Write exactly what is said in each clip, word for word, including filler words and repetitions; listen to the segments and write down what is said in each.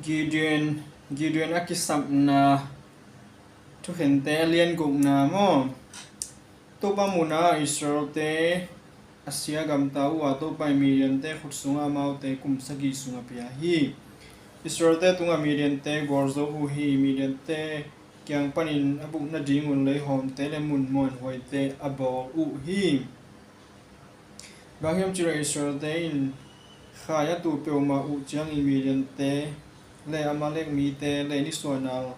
Gideon, Gideon a kisapna, Thukhente a lian gukna maw? Topa muhna-ah Israelte a sia gamta uh a, Topa in Midiante khut sungah amaute kum sagih sung a pia hi. Israelte tungah Midiante gualzo uh hi. Midiante kiang panin a buk nadingun leihawmte le mun muanhuaite a bawl uh hi. Bang hiam cih leh Israelte in khai a tuh peuhmah uh ciangin Midiante le Amalek mite le nisuahna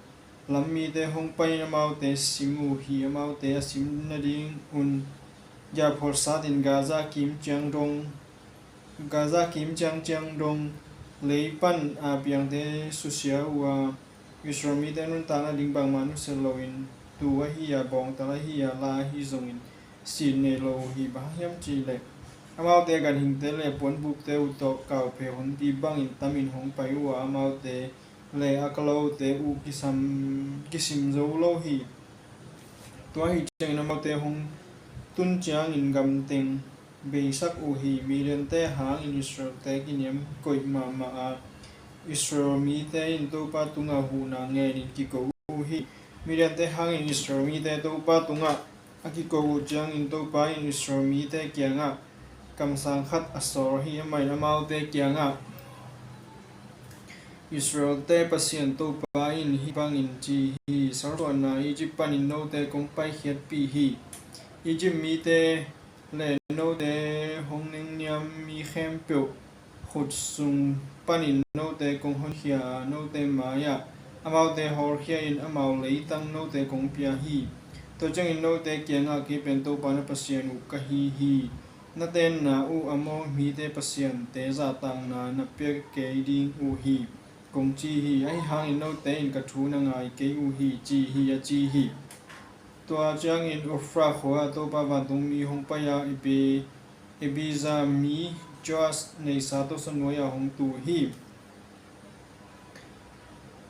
lam mite hong pai-in amaute sim uh hi. Amaute a sim nadingun giahphual satin Gaza kim ciang dong, Gaza kim ciangciang dong lei pan a piangte susia uh a, Israel mite nuntakna ding bangmah nusia loin, tuu ahi a, bawngtal ahi a, la ahi zongin sin nei lo uh hi. Bang hang hiam cih leh amaute ganhingte le puanbukte uh tawh kaupheu honpi bangin tamin hong pai uh a, amaute le a kalote uh kisam, kisim zo lo hi. Tua ahi ciangin amaute hong tun ciangin gamteng beisak uh hi. Midiante hangin Israelte kiniam koih mahmah a, Israel mite in Topa tungah huhna ngenin kiko uh hi. Midiante hangin Israel mite Topa tungah a kiko uh ciangin Topa in Israel mite kiangah kamsang khat a sawl hi. Amah in amaute kiangah, Israelte Pasian Topa in hih bangin ci hi: Salsuahna Egypt panin note kong paikhiatpih hi. Egypt mite le note hong nengniam mi khempeuh khut sung panin note kong honkhia a, note mai-ah amaute hawlkhia-in amau leitang note kong pia hi. Tua ciangin note kiangah, kei pen Topa na Pasian uh ka hi hi. Na tenna uh Amor mite pasiante zahtakna na pia kei ding uh hi, kong ci hi. Ahi hangin note in ka thu na ngai kei uh hi, ci hi, a ci hi. Tua ciangin Ofra khua-ah Topa vantungmi hong pai-a, Ebi-, Ebiezar mi Joash neihsa tawsanuai-ah hong tu hi.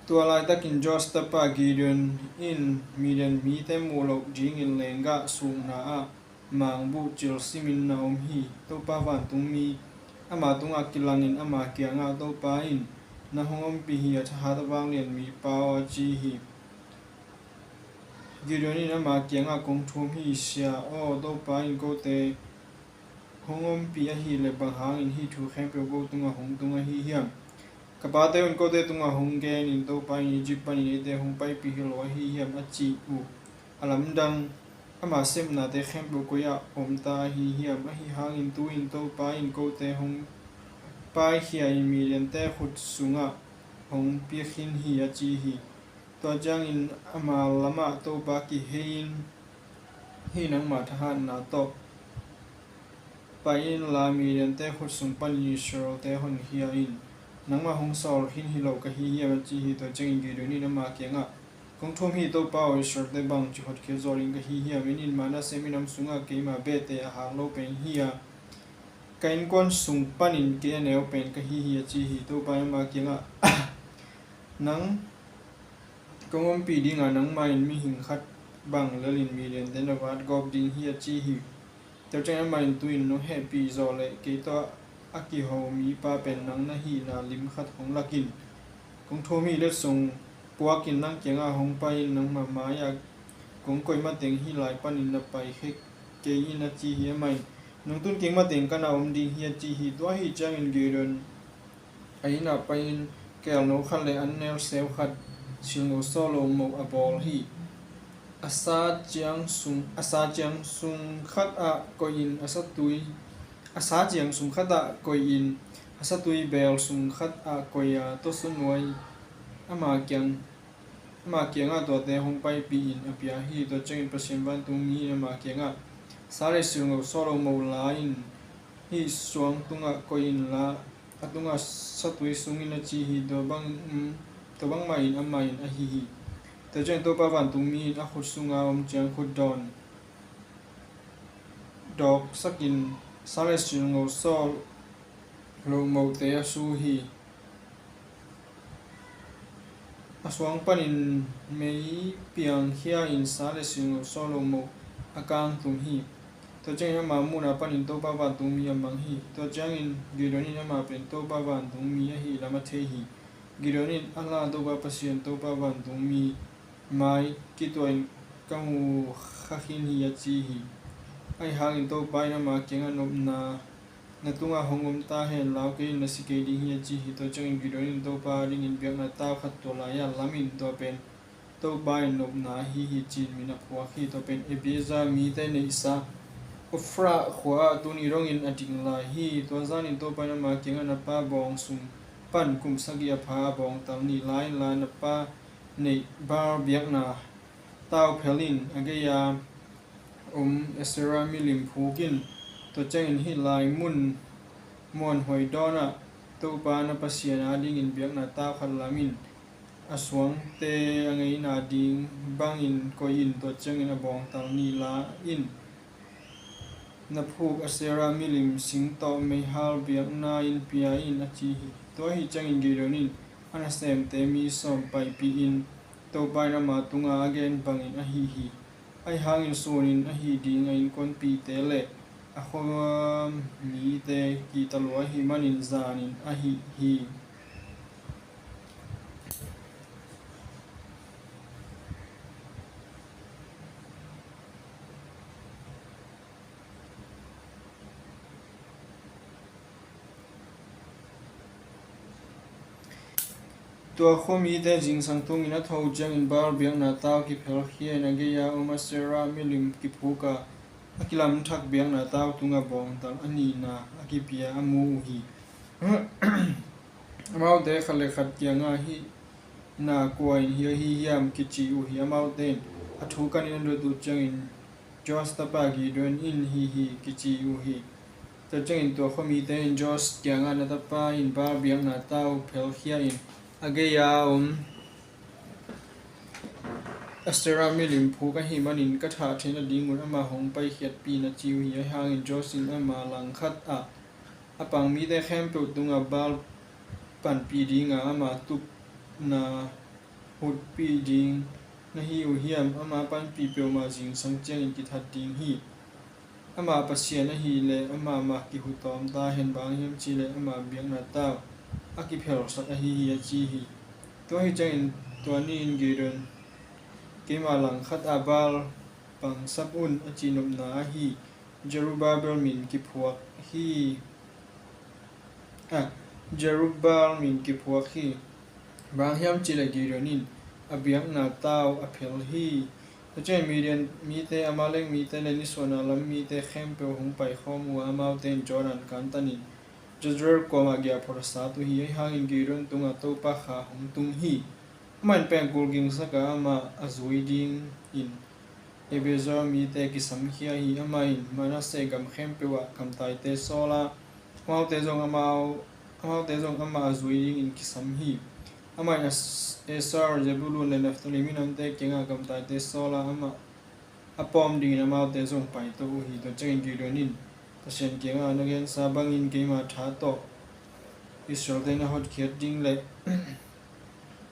Tua laitakin Joash tapa Gideon in Midian mite muh loh dingin leenggah sukna-ah mangbuh cil simin na om hi. Topa vantungmi ama tungah kilangin ama kiangah, Topa in nang hong ompih hi, a thahat a vanglian mipa aw, a ci hi. Gideon in ama kiangah, kong thum hi, Sia aw, Topa in kote hong ompih ahih leh bang hangin hih thu khempeuh ko tungah hong tung ahi hiam? Ka pate un kote tungah hong genin, Topa in Egypt panin eite hong paipih hi lo ahi hiam, a cih uh a lamdang ama sepnate khempeuh koi-ah om ta ahi hiam? Ahi hangin tu-in Topa in kote hong paikhia-in Midiante khut sungah hong pia khin hi, a ci hi. Tua ciangin ama lamah Topa kihei-in, Hih nangma thahatna tawh pai inla, Midiante khut sung panin Israelte honkhia in. Nangmah hong sawl khin hi lo ka hi hiam, a ci hi. Tua ciangin Gideon in ama kiangah, Kong thum hi, Topa aw, Israelte bangci hotkhiat zaw ding ka hi hiam? En in, Manase minam sungah keima behte a hak lo pen hi a, ka innkuan sung panin kei a neu pen ka hi hi, a ci hi. Topa in ama kiangah, Nang kong ompih ding a, nangmah in mihing khat bang lelin Midiante na vat gawp ding hi, a ci hi. Tua ciangin amah in, Tu-in nong hehpih zawh leh kei tawh a kiho mipa pen nang na hihna lim khat hong lak in. Kong thum hi, letsong puakin nang kiangah hong pai-in, nangma mai-ah kong koih mateng hih lai panin na paikhia kei in, a ci hi. Amah in, Nong tun kik mateng ka na om ding hi, a ci hi. Tua ahih ciangin Gideon a innah pai-in keelno khat le annel seu khat, silngo sawh lo moh a bawl hi. A sa ciang sung, a sa ciang sung khatah koihin a satui, a sa ciang sung khatah koihin a satui beel sung khatah koi a, tawsanuai ama kiang, ama kiangah tuate hong paipihin a pia hi. Tua ciangin Pasian vantungmi in ama kiangah, Sa le silngo sawh lo moh la-in hih suang tungah koih inla, a tungah satui sung in, a ci hi. Tua bang, tua bangmahin amah in a hih hi. Tua ciangin Topa vantungmi in a khut sunga om ciang khutdawn dawksakin sa le silngo sawh lo mohte a su hi. A suang panin mei piangkhia-in sa le silngo sawh lo moh a kangtum hi. Tua ciangin ama muhna panin Topa vantungmi a mang hi. Tua ciangin Gideon in amah pen Topa vantungmi ahih lam a thei hi. Gideon in, "A la, Topa Pasian, Topa vantungmi mai kituahin ka mu kha khin hi," a ci hi. Ahi hangin Topa in ama kiangah, "Nopna na tungah hong om ta hen, lau kei in, na si kei ding hi," a ci hi. Tua ciangin Gideon in Topa adingin biakna tau khat tua lai-ah lam in, tua pen Topa in nopna ahi hi ci-in min a phuak hi. Tua pen Abiezer mite neihsa Ophrah khua-ah tuni dongin a ding lai hi. Tua zanin Topa in ama kiangah, "Na pa bawng sung pan kum sagih a pha a bawngtal nih la inla, na pa neih Baal biakna tau phel in, a gei-a om Asherah milim phuk in. Tua ciangin hih lai mun muanhuai dawnah Topa na Pasian adingin biakna tau khat lam in, a suangte a ngeina ding bangin koih in. Tua ciangin a bawngtal nih la in, na phuk Asherah milim sing tawh meihal biakna in pia in," a ci hi. Tua ahih ciangin Gideon in a nasemte mi sawm paipih in, Topa in ama tungah a gen bangin a hih hi. Ahi hangin sunin a hih ding a innkuanpihte le a khua mite kihta lua ahih manin zanin a hih hi. Tua khua mite zingsang tungin a tho ciangin Baal biakna tau kiphelkhia in, a gei-a om Asherah milim kiphuk a, a kilamthak biakna tau tungah bawngtal a nihna a kipia a mu uh hi. Amaute khat le khat kiangah, "Hih na kua in hia hi hiam?" kici uh hi. Amaute in, "A thu kanin a dot uh ciangin Joash tapa Gideon in hi hi," kici uh hi. Tua ciangin tua khua mite in Joash kiangah, "Na tapa in Baal biakna tau phelkhia in, a gei-a om Asherah milim phuk ahih manin ka thah theihna dingun amah hong paikhiatpih in," a ci uh hi. Ahi hangin Joash in ama langkhat ah, "A pang mite khempeuh tungah Baal panpih dinga ama tupna hutpih ding na hi uh hiam? Ama panpih peuhmah zingsang ciangin kithat ding hi. Amah Pasian ahih leh amah mah kihu tawm ta hen, bang hiam cih leh ama biakna tau a kiphelsak ahi hi," a ci hi. Tua ahih ciangin tua ni-in Gideon, "Keima langkhat ah Baal pangsak un," a cih nopna ahi Zerubbabel min kiphuak hi. A, Jerubbaal min kiphuak hi. Bang hiam cih leh Gideon in a biakna tau a phel hi. Tua ciangin Midian mite, Amalek mite le nisuahna lam mite khempeuh hong paikhawm uh a, amaute in Jordan kantanin Jezreel kuamah giahphual a sat uh hi. Ahi hangin Gideon tungah Topa kha hong tung hi. Amah in pengkul gingsak a, amah a zui dingin Abiezer mite kisamkhia hi. Amah in Manasseh gam khempeuh ah gamtaite sawl a, amaute zong amau, amaute zong amah a zui dingin kisam hi. Amah in As-, Asher, Zebulun le Naphtali minamte kiangah gamtaite sawl a, amah a pawm dingin amaute zong paito uh hi. Tua ciangin Gideon in Pasian kiangah, "Na gensa bangin keima tha tawh Israelte na hotkhiat ding leh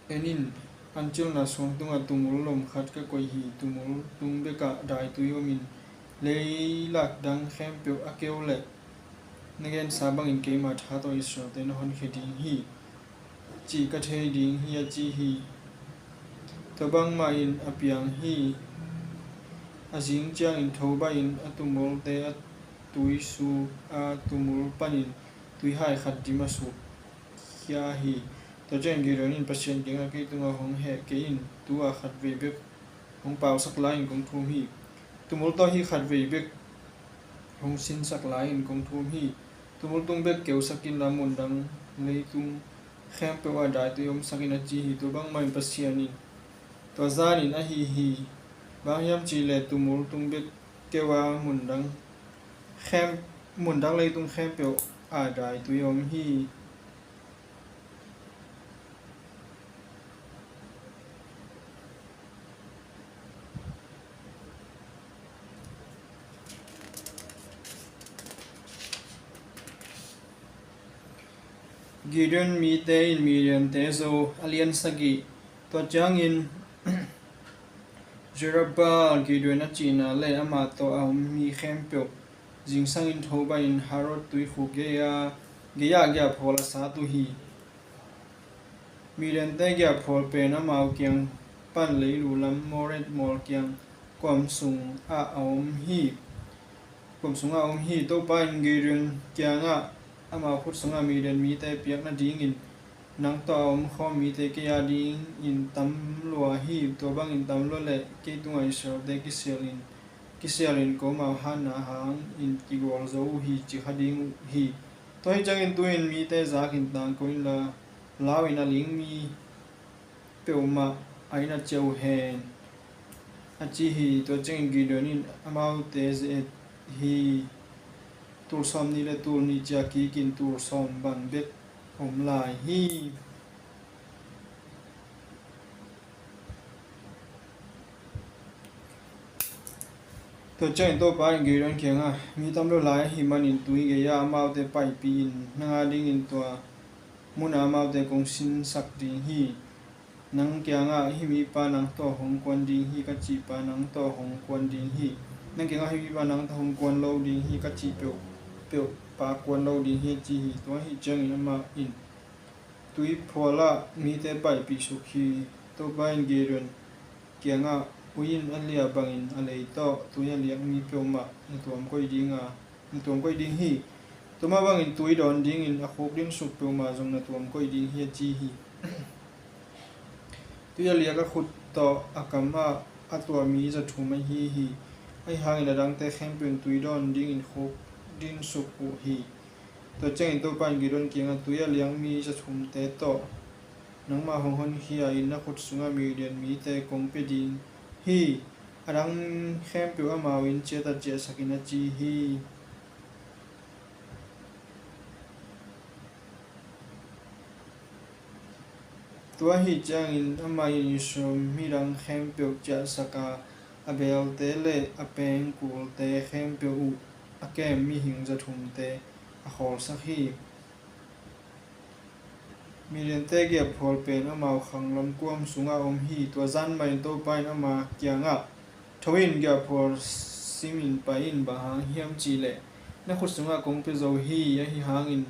en in, ancilna suang tungah tumul lom khat ka koih hi. Tumul tung bekah daitui omin, leilak dang khempeuh a keu leh na gensa bangin keima tha tawh Israelte na honkhia ding hi, cih ka thei ding hi," a ci hi. Tua bangmah in a piang hi. A zing ciangin tho baih in a tumulte a tuisuk a, tumul panin tuihai khat dim a sukkhia hi. Tua ciangin Gideon in Pasian kiangah, "Kei tungah hong heh kei in, tu-a khatvei bek hong pausak lai-in kong thum hi. Tumul tawh hih khatvei bek hong sinsak lai-in kong thum hi. Tumul tung bek keusak inla, mundang leitung khempeuh ah daitui omsak in," a ci hi. Tua bangmah in Pasian in tua zanin a hih hi. Bang hiam cih leh tumul tung bek keu a, mundang khem-, mundang leitung khempeuh ah daitui om hi. Gideon mite in Midiante zo. A lian sagih. Tua ciangin Jerubbaal, Gideon a cihna le amah tawh a om mi khempeuh zingsangin tho bahin Harod tuikhuk gei-a, gei-ah giahphual a sat uh hi. Midiante giahphual pen amau kiang pan leilu lam Moret mual kiang kuam sungah a om hi. Kuam sungah a om hi. Topa in Gideon kiangah, amau khut sungah Midian mite piak nadingin nang tawh a omkhawm mite kei a dingin tam lua hi. Tua bangin tam lua leh kei tungah Israelte kisialin, kisialin ko amau hatna hangin kigual zo uh hi, ci kha ding uh hi. Tua hi ciangin tu-in mite zakin tangko inla, lau in a ling mi peuhmah a inn ah ciah uh hen, a ci hi. Tua ciangin Gideon in amaute ze-et hi. Tul sawm nih le tul nih ciah kikin tul sawm bang bek om lai hi. Tua ciangin Topa in Gideon kiangah, mi tam lua lai ahih manin tui gei-ah amaute paipih in, nang a dingin tua munah amaute kong sinsak ding hi. Nang kiangah hih mipa nang tawh hong kuan ding hi ka cihpa nang tawh hong kuan ding hi. Nang kiangah hih mipa nang tawh hong kuan lo ding hi ka cih peuh, peuhpa kuan lo ding hi, a ci hi. Tua ahih ciangin amah in tui phualah mite paipih suk hi. Topa in Gideon kiangah, ui in a lia bangin a lei tawh tui a liak mi peuhmah na tuam koih ding a, na tuam koih ding hi. Tua mah bangin tui dawn dingin a khukdin suk peuhmah zong na tuam koih ding hi, a ci hi. Tui a liak a khut tawh a kamah a tuah mi za thum ahi hi. Ahi hangin a dangte khempeuh in tui dawn dingin khukdin suk uh hi. Tua ciangin Topa in Gideon kiangah, tui a liak mi za thumte tawh nangmah hong honkhia in na khut sungah Midian mite kong pia ding hi. A dang khempeuh amau in ciat a ciahsak in, a ci hi. Tua ahih ciangin amah in Israel midang khempeuh ciahsak a, a belte le a pengkulte khempeuh uh a kem mihing za thumte a khawlsak hi. Midiante giahphual pen amau khanglam kuam sungah om hi. Tua zan mahin Topa in ama kiangah, tho in, giahphual simin pai in, bang hang hiam cihleh na khut sungah kong pia zo hi. Ahi hangin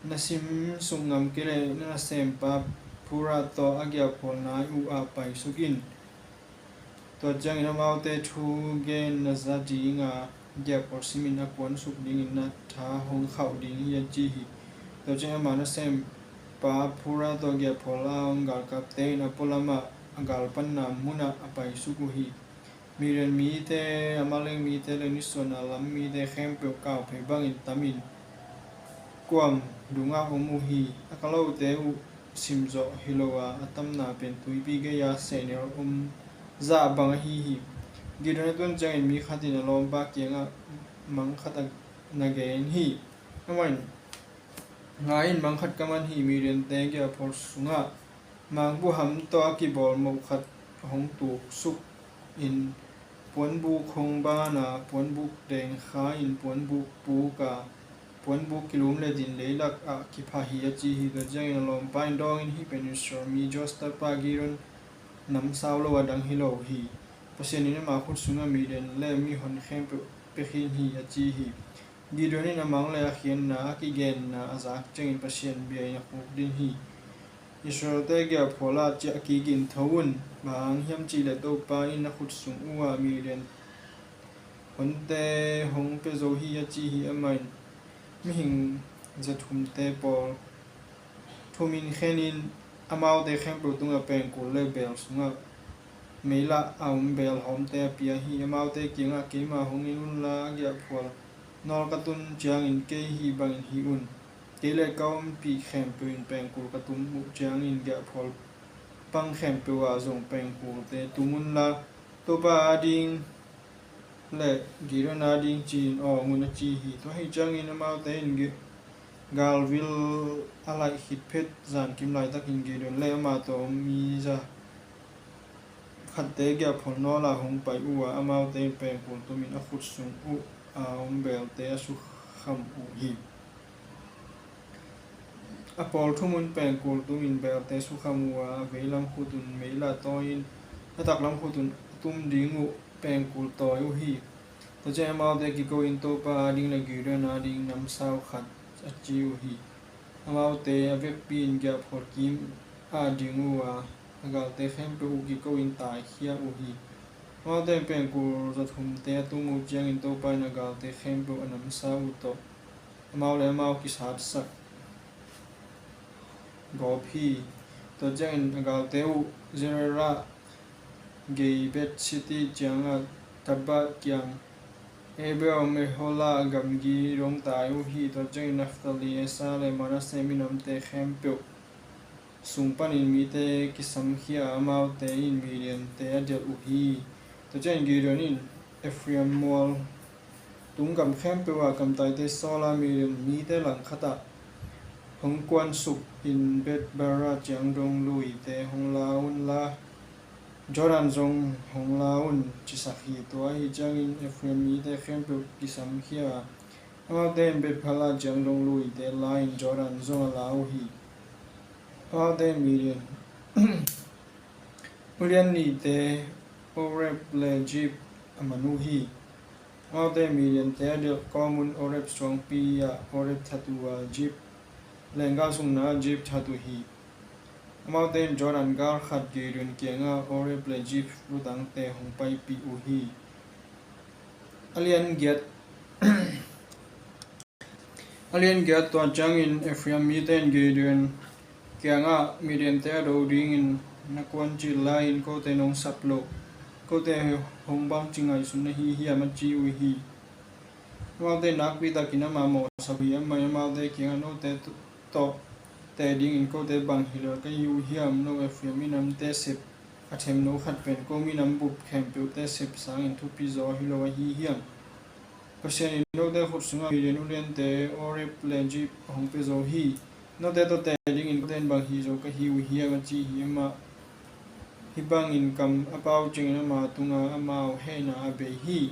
na simsuk ngam kei leh na nasempa Purah tawh a giahphual nai uh ah paisuk in. Tua ciangin amaute thugen na za ding a, giahphual simin a kuansuk dingin na tha hong khauh ding hi, a ci hi. Tua ciangin ama nasempa Purah tawh giahphual a om galkapte in a pualamah a galpanna munah a paisuk uh hi. Midian mite, Amalek mite le nisuahna lam mite khempeuh kauphei bangin tamin kuam dungah om uh hi. A kalote uh simzawh hi lo a, a tamna pen tuipi gei-a sehnel om zah bang ahi hi. Gideon a tun ciangin mi khat in a lawmpa kiangah mang khat a na gen hi. Amah in, ngai in, mang khat ka man hi. Midiante giahphual sungah mangbuham tawh a kibawl moh khat hong tuksuk in, puanbuk hong ban a, puanbuk dengkha in puanbuk puk a, puanbuk kilum le din leilak ah kipha hi, a ci hi. Tua ciangin a lawmpa in dawngin, hih pen Israel mi Joash tapa Gideon namsau lo a dang hi lo hi. Pasian in ama khut sungah Midian le mihon khempeuh pia khin hi, a ci hi. Gideon in a mang le a khiatna a kigenna a zak ciangin Pasian bia in a khukdin hi. Israelte giahphual ah ciah kikin tho un, bang hang hiam cihleh Topa in a khut sung uh ah Midian honte hong pia zo hi, a ci hi. Amah in mihing za thumte pawl thumin khenin amaute khempeuh tungah pengkul le beel sungah meilah a om beel hawmte a pia hi. Amaute kiangah, keima hong en unla, a giahphual nawl ka tun ciangin kei hih bangin hih un. Kei le ka ompih khempeuh in pengkul ka tum uh ciangin giahphual pang khempeuh ah zong pengkulte tum unla, Topa ading le Gideon ading ci-in awng un, a ci hi. Tua ahih ciangin amaute in gi-, galvil a laih khit phet zankim laitakin Gideon le amah tawh mi za khatte giahphual nawlah hong pai uh a, amaute in pengkul tumin a khut sung uh a om beelte a sukham uh hi. A pawl thumun pengkul tumin beelte sukham uh a, a veilam khutun meilah tawi-in a taklam khutun a tum ding uh pengkul tawi uh hi. Tua ciangin amaute kiko-in Topa ading le Gideon ading namsau khat a ci uh hi. Amaute a vekpi-in giahphual kim a ding uh a, a galte khempeuh uh kiko in taikhia uh hi. Amaute in pengkul zathumte a tung uh ciangin Topa in a galte khempeuh a namsa uh tawh amau le amau kisatsak gawp hi. Tua ciangin a galte uh Zerera gei Bet-Shemesh ciangah Tabbath kiang Abel Meholah gamgi dong tai uh hi. Tua ciangin Naphtali, Asher le Manasseh minamte khempeuh sung panin mite kisamkhia a, amaute in Midiante a delh uh hi. Tua ciangin Gideon in Ephraim mual tung gam khempeuh ah kamtaite sawl a, Midian mite langkhat ah hong kuansuk in Bet-Barah ciang dong luite hong la un la, Jordan zong hong la un, cisak hi. Tua ahi ciangin Ephraim mite khempeuh kisamkhia a, amaute in Bet-Barah ciang dong luite la-in Jordan zong a la uh hi. Amaute in Midian ulian nihte Oreb le Zeeb a man uh hi. Amaute in Midiante a delh kawmun Oreb suangpi ah Oreb that uh a, Zeeb leenggah sungna ah Zeeb that uh hi. Amaute in Jordan gal khat Gideon kiangah Oreb le Zeeb lutangte hong paipih uh hi. A lian giat, a lian giat. Tua ciangin Ephraim mite in Gideon kiangah, Midiante a do dingin na kuancil lai-in kote nong sap loh, kote hong bangci ngaihsun na hi hiam, a ci uh hi. Amaute in nakpi takin amah mawhsak uh hi. Amah in amaute kiangah, Note tawh teh dingin kote bang hi lel ka hi uh hiam? No Ephraim minamte sep a themno khat pen ko minam bup khempeuhte sep sangin thupi zaw hi lo ahi hiam? Pasian in note khut sungah Midian uliante Oreb le Zeeb hong pia zo hi. Note tawh teh dingin kote in bang hi zo ka hi uh hiam, a ci hi. Amah hih bangin kam a pau ciangin ama tungah amau hehna a bei hi.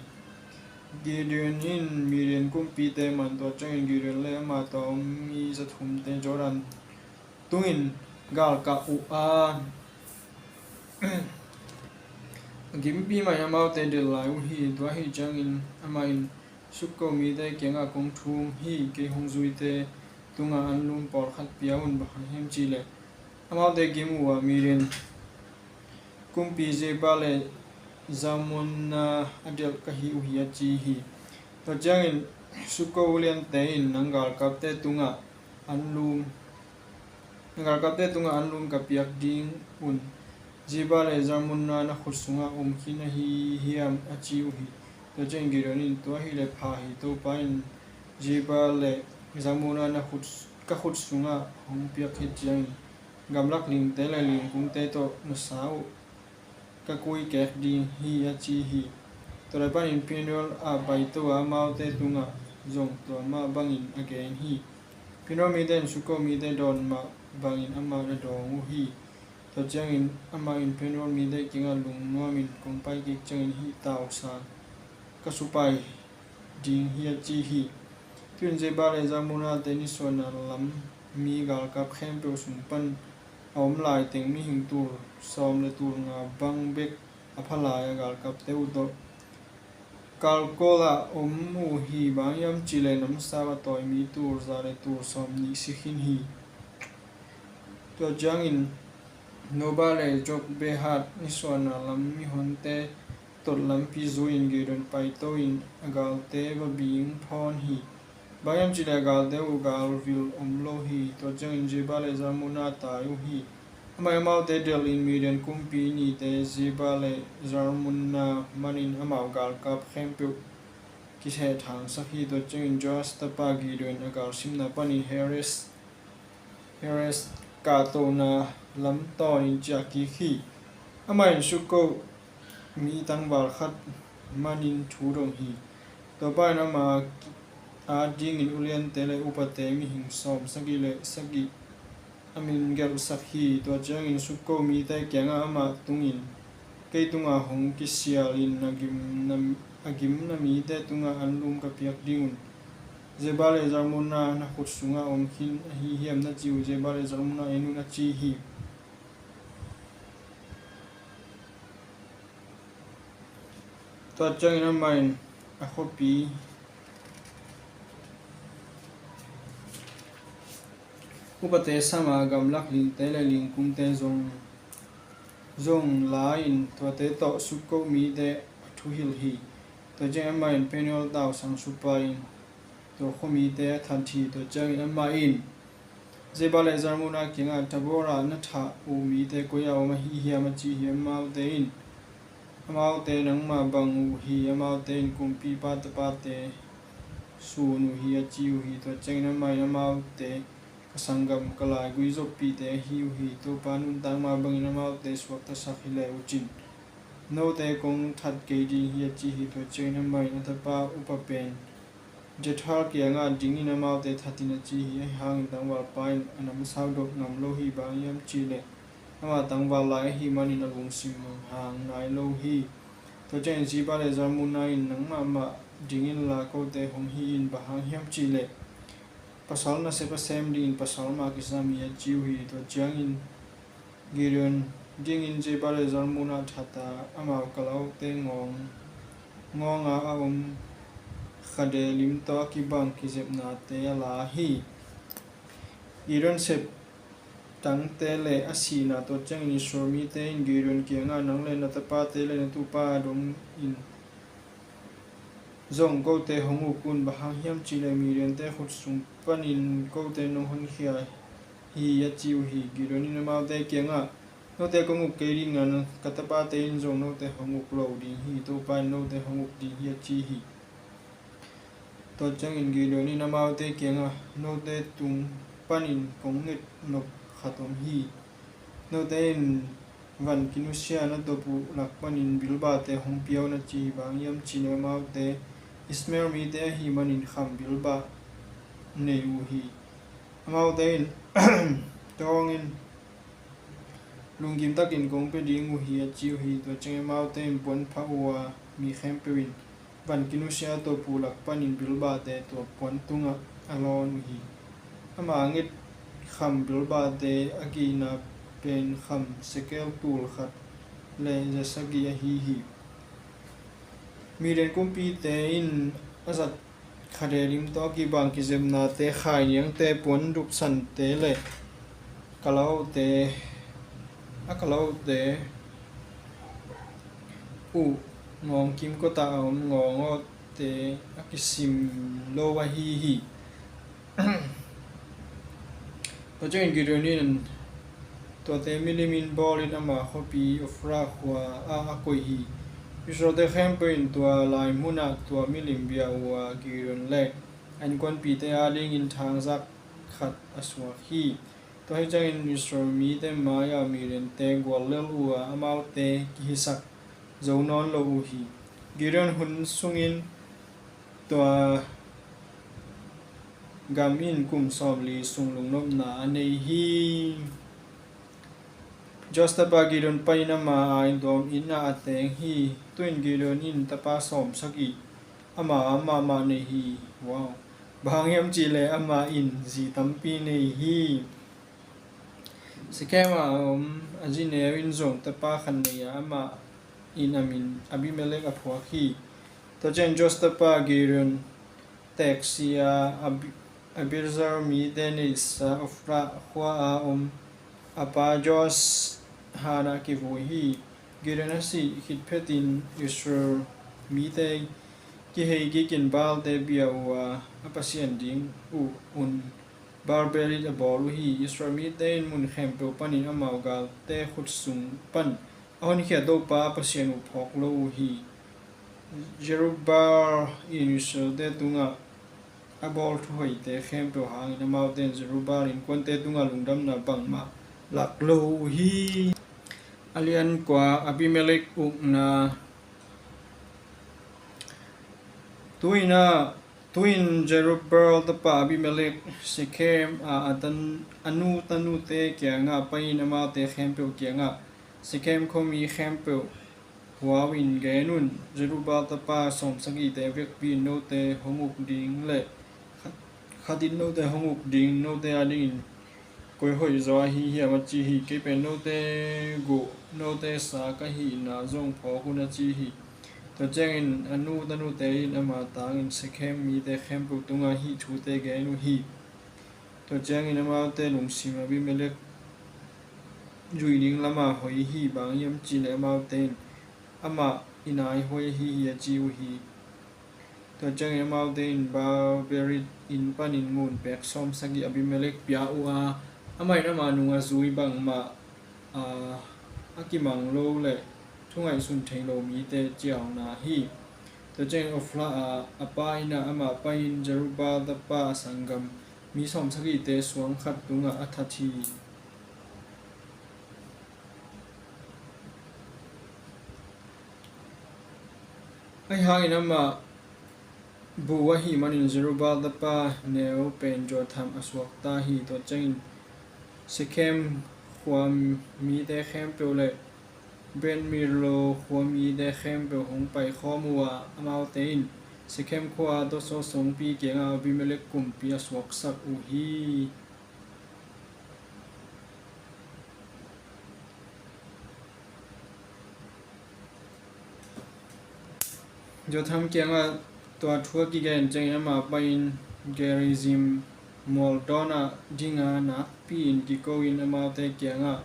Gideon in Midian kumpite man. Tua ciangin Gideon le ama tawh a om mi zathumte Jordan tungin galkah uh a, a gimpi mah-in amaute delh lai uh hi. Tua ahi ciangin amah in Sukkoth mite kiangah, Kong thum hi, kei hong zuite tungah anlum pawlkhat pia un. Bang hang hiam cih leh amaute gim uh a, Midian kumpi Zeba le Zalmunna a delh ka hi uh hi, a ci hi. Tua ciangin Sukkoth uliante in, Na galkapte tungah anlum, na galkapte tungah anlum ka piak ding un Zeba le Zalmunna na khut sungah om khin ahi hiam, a ci uh hi. Tua ciangin Gideon in, Tua hileh pha hi, Topa in Zeba le Zalmunna na khut, ka khut sungah hong piak khit ciangin gamlak lingte le lingkungte tawh na sa uh ka kuikek ding hi, a ci hi. Tua lai panin Penuel ah paito a, amaute tungah zong tua mah bangin a gen hi. Penuel mite in Sukkoth mite dawn mah bangin amah na dawng uh hi. Tua ciangin amah in Penuel mite kiangah, Lungnuamin kong pai kik ciangin hih tau sang ka supai ding hi, a ci hi. Tu-in Zeba le Zalmunna-te nisuahna lam mi galkap khempeuh sung pan a om laiteng mihing tul sawm le tul nga bang bek a pha lai a, galkapte uh tawh Kalkol ah om uh hi. Bang hiam cih leh namsau a tawi mi tul za le tul sawmnih si khin hi. Tua ciangin Noba le Jogbehad nisuahna lam mihonte tawh lampi zui-in Gideon paito-in a galte va bing phawn hi. Bang hiam cih leh a galte uh galvil om lo hi. Tua ciangin Zeba le Zalmunna tai uh hi. Amah in amaute delhin Midian kumpi nihte Zeba le Zalmunna manin amau galkap khempeuh kisehthangsak hi. Tua ciangin Joas tapa Gideon a galsimna panin Heres, Heres kahtohna lam tawnin ciah kik hi. Amah in Sukkoth mi tangval khat manin thu dong hi. Topa in ama adingin uliante le upate mihing sawm sagih le sagih a min gelhsak hi. Tua ciangin Sukkoth mite kiangah amah tungin, Kei tungah hong kisialin a gimna, a gimna mite tungah anlum ka piak ding un Zeba le Zalmunna na khut sungah om khin ahi hiam, na ci uh Zeba le Zalmunna en un, a ci hi. Tua ciangin amah in a khuapi Upate sam a, gamlak lingte le lingkungte zong, zong la-in tuate tawh sutko mite a thuhilh hi. Tua ciangin amah in Peniel tau sangsupa in tua khuamite a that hi. Tua ciangin amah in Zeba le Zalmuna kiangah, Tabor ah na thah uh mite koi-ah om ahi hiam? a ci hi. Amaute in, Amaute nangmah bang uh hi, amaute in kumpipa tapate sun uh hi, a ci uh hi. Tua ciangin amah in, Amaute ka sanggam, ka laigui zoppihte ahi uh hi. Topa nuntak mah bangin amaute suaktasak hi le uh cin, note kong that kei ding hi, a ci hi. Tua ciangin amah in a tapa upa pen Jethro kiangah dingin amaute that in, a ci hi. Ahi hangin tangvalpa in a namsau dawk ngam lo hi. Bang hang hiam cih leh amah tangval lai ahih manin a lungsim hang nai lo hi. Tua ciangin Zeba le Zalmuna in, Nangmah mah ding inla kote hong hi in. Bang hang hiam cih leh pasal nasep a sem dingin pasal mah kisam hi, a ci uh hi. Tua ciangin Gideon dingin Zeba le Zalmuna that a, amau kalaute ngawng, ngawng a a om khade lim tawh a kibang kizepnate a la hi. Gideon septangte le a sihna. Tua ciangin Israel mite in Gideon kiangah, Nang le na tapate le na tupa dongin zong kote hong uk un. Bang hang hiam cih leh Midiante khut sung panin kote nong honkhia hi, a ci uh hi. Gideon in amaute kiangah, Note kong uk kei ding a, ka tapate in zong note hong uk lo ding hi. Topa in note hong uk ding hi, a ci hi. Tua ciangin Gideon in amaute kiangah, Note tung panin kong nget nop khat om hi. Note in van kinusia na tawp uh lak panin bilbate hong pia un, a ci hi. Bang hang hiam cih leh amaute Ishmael mite ahih manin kham bilbah nei uh hi. Amaute in, Tua hangin lunggim takin kong pia ding uh hi, a ci uh hi. Tua ciangin amaute in puan phah uh a, mi khempeuh in van kinusia a tawp uh lak panin bilbate tua puan tungah a lawn uh hi. Ama nget kham bilbate a gihna pen kham sekel tul khat le za sagih ahi hi. Midian kumpite in a zat khade lim tawh a kibang kizepnate, khai niangte, puan dupsante le kalaute, a kalaute uh ngawng kimkotah a om ngawng awte a kisim lo ahi hi. Tua ciangin Gideon in tuate milimin bawlin ama khuapi Ofra khua-ah a koih hi. Israelte khempeuh in tua lai munah tua milim bia uh a, Gideon le a innkuanpihte adingin thangzak khat a suak hi. Tua ahih ciangin Israel mite mai-ah Midiante guallel uh a, amaute kihisak zo nawn lo uh hi. Gideon hun sungin tua gam in kum sawmli sung lungnopna a nei hi. Joas tapa Gideon pai in ama a inn tuam inn ah a teng hi. Tu-in Gideon in tapa sawmsagih ama a mahmah nei hi. Wow. Bang hang hiam cih leh amah in zi tampi nei hi. Shekhem a om a zi neu in zong tapa khat nei a, amah in a min Abimelek a phuak hi. Tua ciang Joas tapa Gideon teeksi a, Abi-, Abiezer mite neihsa Ofra khua-a om a pa Joas hanah kivui hi. Gideon a sih khit phetin Israel mite kihei kikin Baalte bia uh a, a pasian ding uh un Baal-berith a bawl uh hi. Israel mite in mun khempeuh panin amau galte khut sung pan a honkhia Topa a Pasian uh phawk lo uh hi. Jerubbaal in Israelte tungah a bawl thuhoihte khempeuh hangin amaute in Jerubbaal innkuante tungah lungdamna bangmah lak lo uh hi. A lian kua, Abimelek ukna. Tu-in a, tu-in Jerubbaal tapa Abimelek Shekhem a, a tan, a nu tanute kiangah pai-in amaute khempeuh kiangah, Shekhem khuami khempeuh huau in gen un. Jerubbaal tapa sawmsagihte vekpi in note hong uk ding le khat, khat in note hong uk ding, note adingin koi hoih zaw ahi hiam, a ci hi. Kei pen note guh, note sa ka hihna zong phawk un, a ci hi. Tua ciangin a nu tanute in ama tangin Shekhem mite khempeuh tungah hih thute gen uh hi. Tua ciangin amaute lungsim Abimelek zuih ding lama hoih hi, bang hiam cih leh amaute in amah i nai huai ahi hi a ci uh hi. Tua ciangin amaute in Baal-berith inn panin ngun pek sawm sagih Abimelek pia uh a, amah in ama nung a zui bangmah a, a kimang lo le thu ngaihsun thei lo mite ciauna hi. Tua ciangin Ofra a, a pa in a, amah pai-in Jerubbaal tapa a sanggam mi sawm sagihte suang khat tungah a that hi. Ahi hangin amah bu ahih manin Jerubbaal tapa neu pen Jotham a suakta hi. Tua ciangin Shekhem khua mite khempeuh le Beth-millo khua mite khempeuh hong paikhawm uh a, amaute in Shekhem khua tawh sawsawngpi kiangah Abimelek kumpi a suaksak uh hi. Jotham kiangah tua thu a kigen ciangin amah pai-in Gerizim mual dawnah dinga nakpi-in kiko-in amaute kiangah,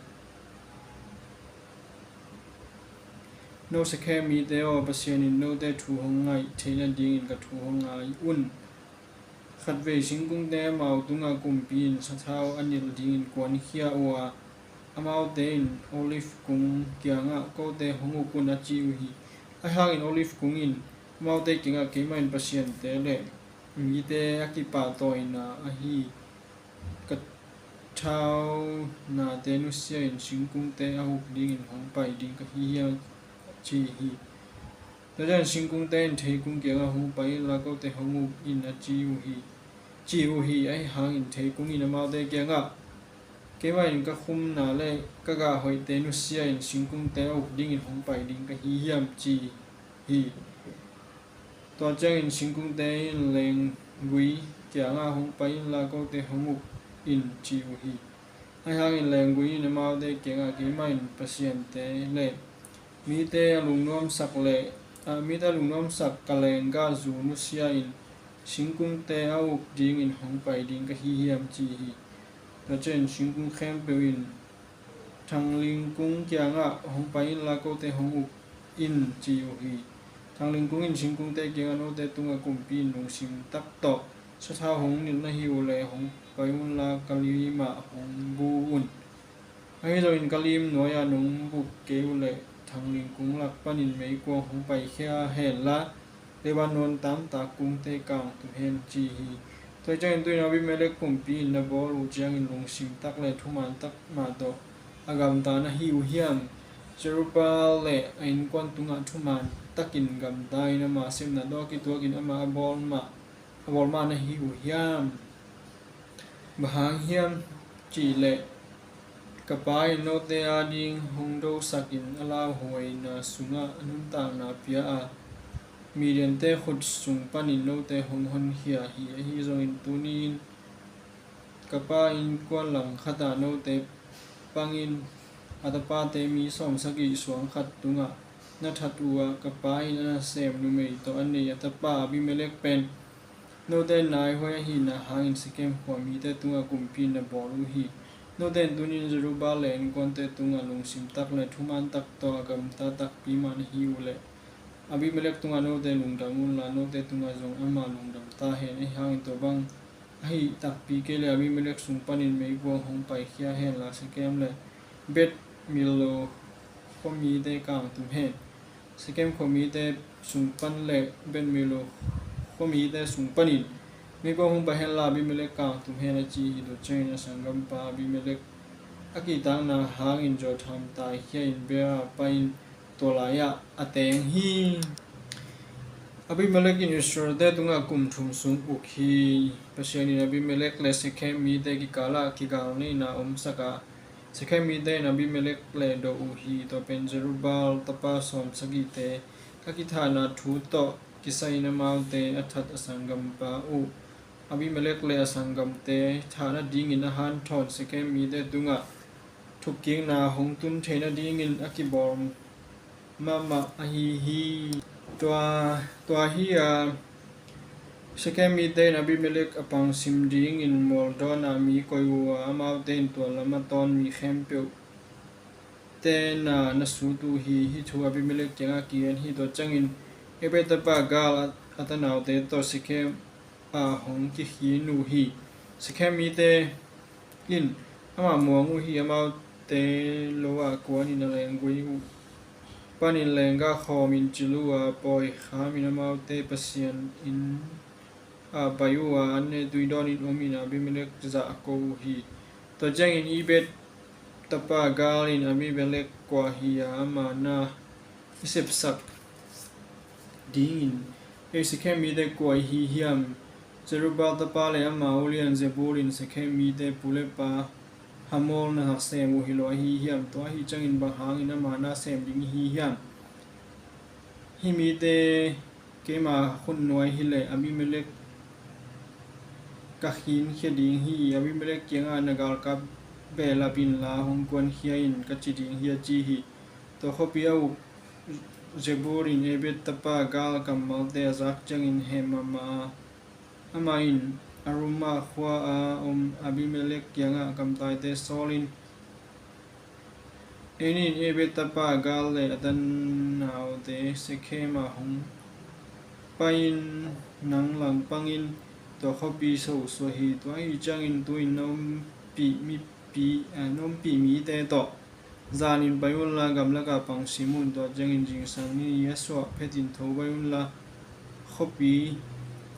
"No Shekhem mite aw, Pasian in note thu hong ngaih theih nadingin ka thu hong ngai un. Khatvei singkungte amau tungah kumpi in sathau a nilh dingin kuankhia uh a, amaute in olive kung kiangah kote hong uk un," a ci uh hi. Ahi hangin olive kung in amaute kiangah, "Keimah in pasiante le mite a kipahtawina ahi ka thaunate nusia-in singkungte a uk dingin hong pai ding ka hi hiam?" ci hi. Tua ciangin singkungte in theikung kiangah, "Hong pai inla kote hong uk in," a ci uh hi, ci uh hi. Ahi hangin theikung in amaute kiangah, "Keimah in ka khumna le ka gah hoihte nusia-in singkungte a uk dingin hong pai ding ka hi hiam?" ci hi. Tua ciangin singkungte in lenggui kiangah, "Hong pai inla kote hong uk in," ci uh hi. Ahi hangin lenggui in amaute kiangah, "Keimah in pasiante le mite a lungnuamsak le, a, mite a lungnuamsak ka lenggahzu nusia-in singkungte a uk dingin hong pai ding ka hi hiam?" ci hi. Tua ciangin singkung khempeuh in thanglingkung kiangah, "Hong pai inla kote hong uk in," ci uh hi. Thanglingkung in singkungte kiangah, "Note tungah kumpi in lungsim tak tawh sathau hong nilh na hi uh leh hong pai unla ka limah hong bu un. Ahi zongin ka lim nuai-ah nong buk kei uh leh thanglingkung lak panin meikuang hong paikhia henla Lebanon tamtak kungte kang tum hen," ci hi. Tua ciangin tu-in Abimelek kumpi in na bawl uh ciangin lungsim tak le thuman tak mah tawh a gamta na hi uh hiam? Jerubbaal le a innkuan tungah thuman takin gamta-in ama sepna tawh a kituakin amah a bawl mah, a bawl mah na hi uh hiam? Bang hang hiam cih leh ka pa in note ading hong dosakin a lauhuaina sungah nuntakna pia a, Midiante khut sung panin note hong honkhia hi. Ahi zongin tuni-in ka pa innkuan langkhatah note pangin a tapate mi sawmsagih suang khat tungah na that uh a, ka pa in a nasem numei tawh a nei a tapa Abimelek pen note naihuai ahihna hangin Shekhem khua mite tungah kumpi na bawl uh hi. Note in tuni-in Jerubbaal le innkuante tungah lungsim tak le thuman tak tawh a gamta takpi mah na hi uh leh Abimelek tungah note lungdam unla note tungah zong amah lungdam ta hen. Ahi hangin tua bang ahi takpi kei leh Abimelek sung panin meikuang hong paikhia henla Shekhem le Beth-millo khua mite kang tum hen. Shekhem khua mite sung pan le Beth-millo khua mite sung panin meikuang hong pai henla Abimelek kang tum hen, a ci hi. Tua ciangin a sanggampa Abimelek a kihtakna hangin Jotham taikhia-in Beer-ah pai-in tua lai-ah a teng hi. Abimelek in Israelte tungah kum thum sung uk hi. Pasian in Abimelek le Shekhem mite kikalah kigalneihna omsak a, Shekhem mite in Abimelek lehdoh uh hi. Tua pen Jerubbaal tapa sawmsagihte a kithahna thu tawh kisai-in amaute a that a sanggampa uh Abimelek le a sanggamte thah nadingin a hanthawn Shekhem mite tungah thukkikna hong tun theih nadingin a kibawl mahmah ahi hi. Tua, tua hi a, Shekhem mite in Abimelek a pangsim dingin mual dawnah mi koih uh a, amaute in tua lam a tawn mi khempeuh te na na sut uh hi. Hih thu Abimelek kiangah kigen hi. Tua ciangin Ebed tapa Gaal a, a tanaute tawh Shekhem ah hong kikhin uh hi. Shekhem mite in amah muang uh hi. Amaute lo ah kuanin a leenggui uh panin leenggah khawmin cil uh a, pawi khamin amaute Pasian inn ah pai uh a, an ne tui dawnin omin Abimelek zah a ko uh hi. Tua ciangin Ebed tapa Gaal in, Abimelek kua hi a, ama na i sepsak dingin ei Shekhem mite kua i hi hiam? Jerubbaal tapa le ama ulian Zebul in Shekhem mite pu le pa Hamor na sem uh hi lo ahi hiam? Tua ahi ciangin bang hangin ama na sem ding i hi hiam? Hih mite keima khutnuai hi leh Abimelek ka khinkhia ding hi. Abimelek kiangah na galkap behlap inla hong kuankhia in ka ci ding hi, a ci hi. Tua khuapi a uk Zebul in Ebed tapa Gaal kammalte a zak ciangin hem mahmah a, amah in Arumah khua a om Abimelek kiangah kamtaite sawlin, en in, Ebed tapa Gaal le a tanaute Shekhem ah hong pai-in nang langpangin tua khuapi so suah hi. Tua ahi ciangin tu-in na ompih mipi, eh, na ompih mite tawh zanin pai unla gamlakah pangsim un. Tua ciangin zingsang ni a suah phetin tho pai unla khuapi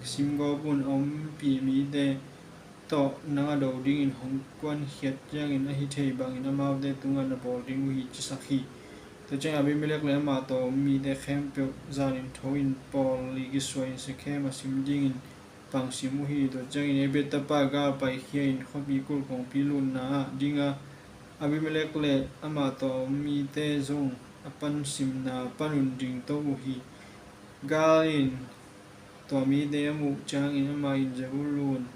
simgawp un. A ompih mite tawh nang a do dingin hong kuankhiat ciangin ahi thei bangin amaute tungah na bawl ding uh hi, ci sak hi. Tua ciangin Abimelek le amah tawh a om mite khempeuh zanin tho-in pawl li kisuain Shekhem a sim dingin pangsim uh hi. Tua ciangin Ebed tapa Gaal paikhia in khuapi kulh kongpi lutna ah ding a, Abimelek le amah tawh a om mite zong a pansimna panun dingto uh hi. Gaal in tua mite a muh ciangin amah in Zebulun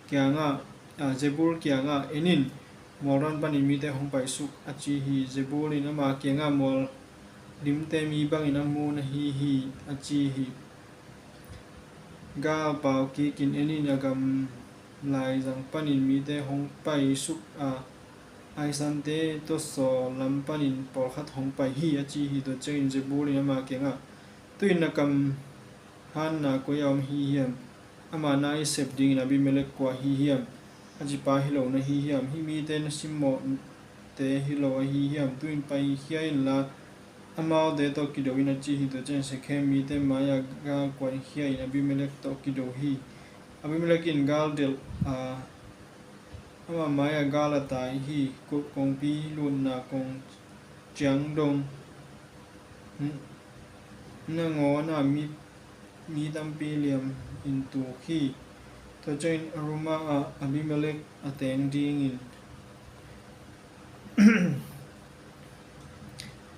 kiangah, ah, Zebul kiangah, en in, mualdan panin mite hong paisuk, a ci hi. Zebul in ama kiangah, mual limte mi bangin a mu na hi hi, a ci hi. Gaal pau kikin, en in, a gam laizang panin mite hong paisuk a, aisante tuasaw lam panin pawlkhat hong pai hi, a ci hi. Tua ciangin Zebul in ama kiangah, tu-in na kam hanna koi a om hi hiam? Ama na i sep dingin Abimelek kua hi hiam? A cipa hi lo na hi hiam? Hih mite na simmawhte hi lo ahi hiam? Tu-in paikhia inla amaute tawh kido in, a ci hi. Tua ciangin Shekhem mite mai-ah Gaal kuankhia in Abimelek tawh kido hi. Abimelek in Gaal delh a, ama mai-ah Gaal a tai hi. Kulh kongpi lutna kong ciang dong nangawnah mi, mi tampi liam in tuk hi. Tua ciangin Arumah ah Abimelek a teng dingin,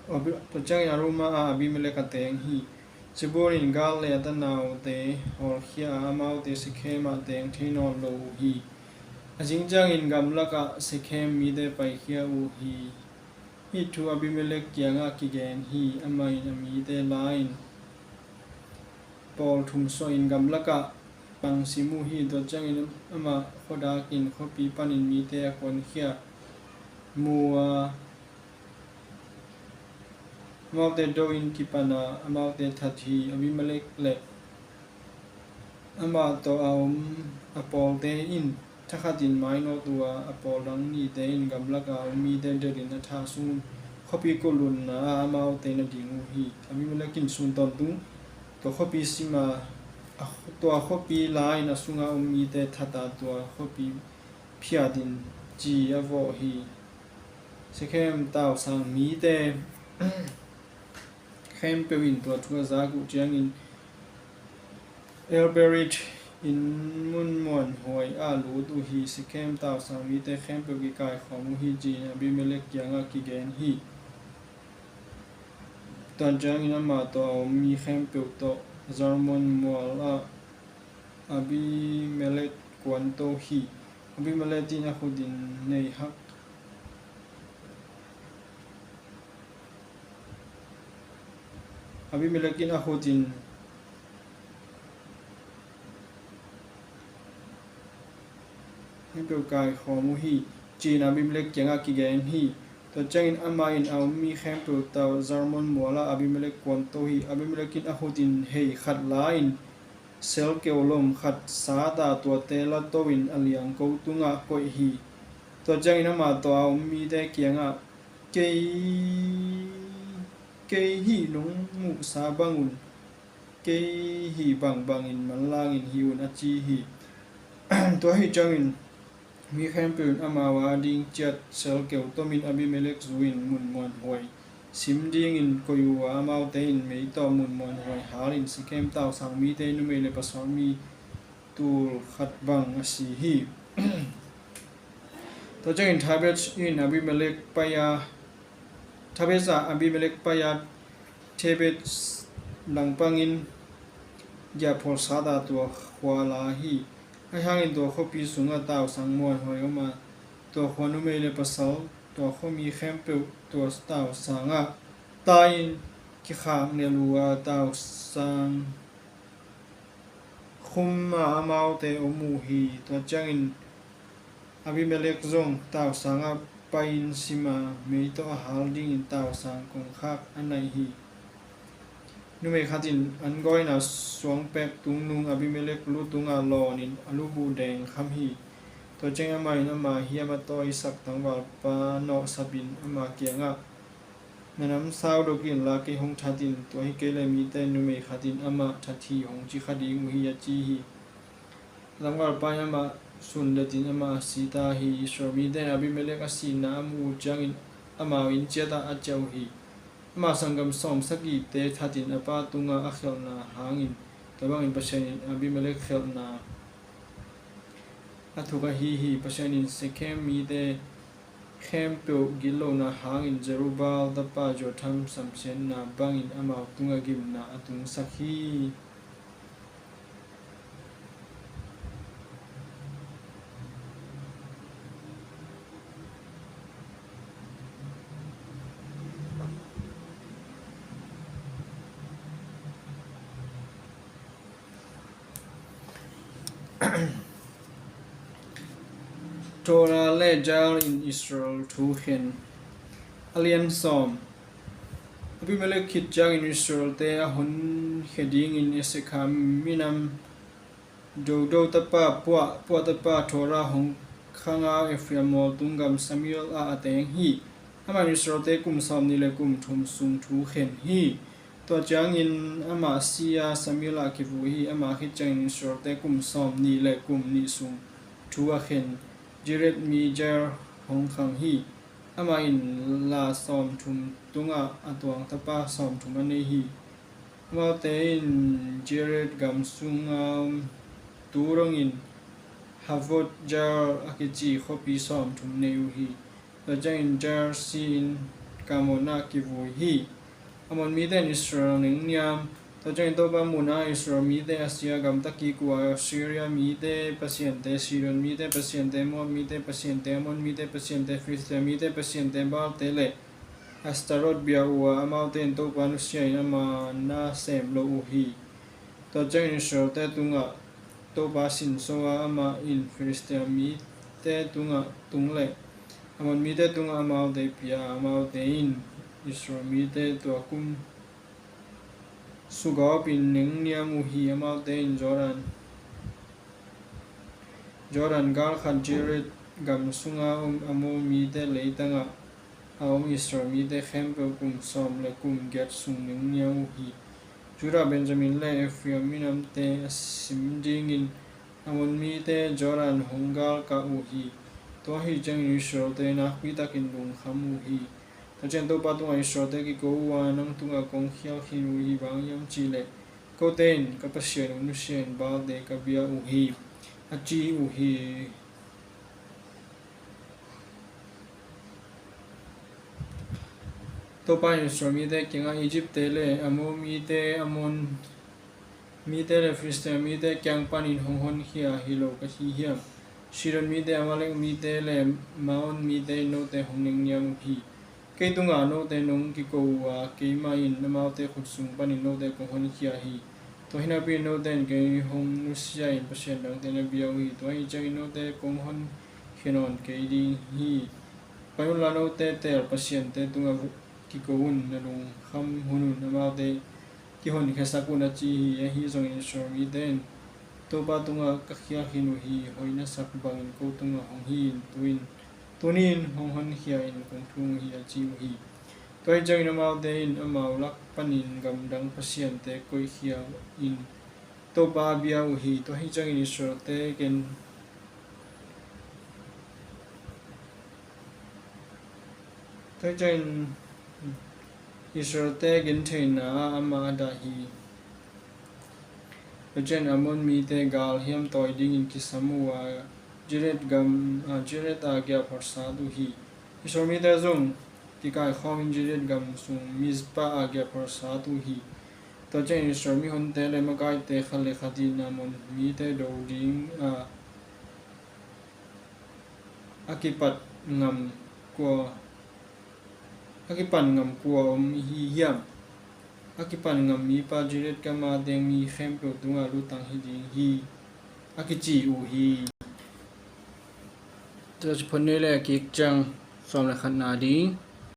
Abi-, tua ciangin Arumah ah Abimelek a teng hi. Zebul in Gaal le a tanaute hawlkhia a, amaute Shekhem ah teng thei nawn lo uh hi. A zing ciangin gamlakah Shekhem mite paikhia uh hi. Hih thu Abimelek kiangah kigen hi. Amah in a mite la-in pawl thum suahin gamlakah pangsim uh hi. Tua ciangin amah khuadakin khuapi panin mite a kuankhia mu a, amaute do-in kipan a, amaute that hi. Abimelek le amah tawh a om a pawlte in thakhatin mainawt uh a, a pawl dang nihte in gamlakah a om mite delhin a thah sungun khuapi kulh lutna ah amaute na ding uh hi. Abimelek in sun tawntung tua khuapi sim a, a khu-, tua khuapi la-in a sunga om mite that a, tua khuapi phiatin ci a vawh hi. Shekhem tausang mite khempeuh in tua thu a zak uh ciangin El-Berit inn mun muanhuai ah lut uh hi. Shekhem tausang mite khempeuh kikaikhawm uh hi, ci-in Abimelek kiangah kigen hi. Tua ciangin amah tawh a om mi khempeuh tawh Zalmon mual ah Abimelek kuanto hi. Abimelek in a khutin neihak Abimelek in a khutin khempeuh kaikhawm uh hi, ci-in Abimelek kiangah kigen hi. Tua ciangin amah in a om mi khempeuh tau Zalmon mualah Abimelek kuanto hi. Abimelek in a khutin hei khat la-in sel keulom khat sat a, tuate la to-in a liangko tungah koih hi. Tua ciangin amah tawh a om mite kiangah, kei, kei hih nong muhsa bangun, kei hih bangbangin manlangin hih un, a ci hi. Tua ahih ciangin mi khempeuh in amau a ding ciat sel keu tomin Abimelek zu-in mun muanhuai sim dingin koih uh a, amaute in mei tawh mun muanhuai halin Shekhem tausang mite numei le pasal mi tul khat bang a si hi. Tua ciangin Thabeth in Abimelek pai a, Thabeth ah Abimelek pai a, Thabeth langpangin giahphual sat a, tua khua la hi. Ahi hangin tua khuapi sungah tausang muanhuai om a, tua khua numei le pasal, tua khuami khempeuh tua tausangah tai-in kikhak nelh uh a, tausang khum a amaute om uh hi. Tua ciangin Abimelek zong tausangah pai-in sim a, mei tawh a hal dingin tausang kongkhak a naih hi. Numei khat in an gawina suangpek tungnung Abimelek lu tungah lawnin a lubu deng kham hi. Tua ciangin amah in ama hiam a tawisak tangvalpa nawhsapin ama kiangah, na namsau dok inla kei hong that in, tua hi kei leh mite numei khat in amah that hi, hong ci kha ding uh hi, a ci hi. Tangvalpa in amah sundetin amah a si ta hi. Israel mite in Abimelek a sihna a muh uh ciangin amau inn ciatah a ciah uh hi. Ama sanggam sawmsagihte thatin a pa tungah a khelhna hangin, tua bangin Pasian in Abimelek khelhna a thuk ahi hi. Pasian in Shekhem mite khempeuh gitlohna hangin Jerubbaal tapa Jotham samsiatna bangin amau tungah gimna a tungsak hi. Torah le Jal in Israel thu khen. A lian sawm. Abimelek khit ciangin Israelte a honkhia dingin Esek kham minam Dodo tapa Puah, Puah tapa Torah hong khang a, Ephraim mualtung gam Shamir ah a teng hi. Amah in Israelte kum sawmnih le kum thum sung thu khen hi. Tua ciangin amah si a, Shamir ah kivui hi. Amah khit ciangin Israelte kum sawmnih le kum nih sung thu a khen Jared mi Jair hong khang hi. Amah in la sawmthum tungah a tuang tapa sawmthum a nei hi. Amaute in Jared gam sunga om, tu dongin Havoth Jair a kici khuapi sawmthum nei uh hi. Tua ciangin Jair si-in Kamon ah kivui hi. Amon mite in Israel nengniam. Tua ciangin Topa mun a Israel mite a sia gamta kik uh a, Syria mite pasiante, Sidon mite pasiante, Moab mite pasiante, Amon mite pasiante, Filistia mite pasiante Baalte le Astarot bia uh a, amaute in Topa nusia in ama na sem lo uh hi. Tua ciangin Israelte tungah Topa sinso a, amah in Filistia mite tungah tung le Amon mite tungah amaute pia a, amaute in Israel mite tua kum sugawpin nengniam uh hi. Amaute in Jordan Jordan gal khat Jared gam sunga om Amor mite leitangah a om Israel mite khempeuh kum sawm le kum giat sung nengniam uh hi. Judah, Benjamin le Ephraim minamte a sim dingin Amon mite Jordan hong galkah uh hi. Tua ahih ciangin Israelte nakpitakin lungkham uh hi. Tua ciang Topa tungah Israelte kiko uh a, nang tungah kong khial khin uh hi. Bang hiam cihleh kote in ka Pasian uh nusia in Baalte ka bia uh hi, a ci uh hi. Topa in Israel mite kiangah Egyptte le Amor mite, Amon mite le Filistia mite kiang panin hong honkhia hi lo ka hi hiam? Sidon mite, Amalek mite le Maon mite in note hong nengniam uh hi. Kei tungah note nong kiko uh a, keimah in amaute khut sung panin note kong honkhia hi. Tua hi napi in note in kei hong nusia in pasian dangte na bia uh hi. Tua ahih ciangin note kong hon nawn kei ding hi. Pai unla, note teel pasiante tungah kiko un, na lungkham hun un amaute kihonkhiasak un, a ci hi. Ahi zongin Israel mite in, Topa tungah ka khia khin uh hi, hoih na sak bangin ko tungah hong hi in, tu-in, tuni-in hong honkhia in, kong thung uh hi, a ci uh hi. Tua hi ciangin amaute in amau lak panin gamdang pasiante koihkhia in Topa a bia uh hi. Tua hi ciangin Israelte gen Tua hi ciangin Israelte gentheihna ah amah a dah hi. Tua ciangin Amon mite gal hiam tawi dingin kisam uh a, Gilead gam, a, Gilead a giahphorsat uh hi. Israel mite zong kikaikhawmin Gilead gam sung Mizpah a giahphorsat uh hi. Tua ciangin Israel mihonte le makaite khat le khat in Amon mite do ding a, a kipat ngam kua, a kipan ngam kua om hi hiam? A kipan ngam mipa Gilead gam a teng mi khempeuh tungah lutang hi ding hi, a kici uh hi. Tua ci phot ni le, a kik ciang sawm le khatna ding.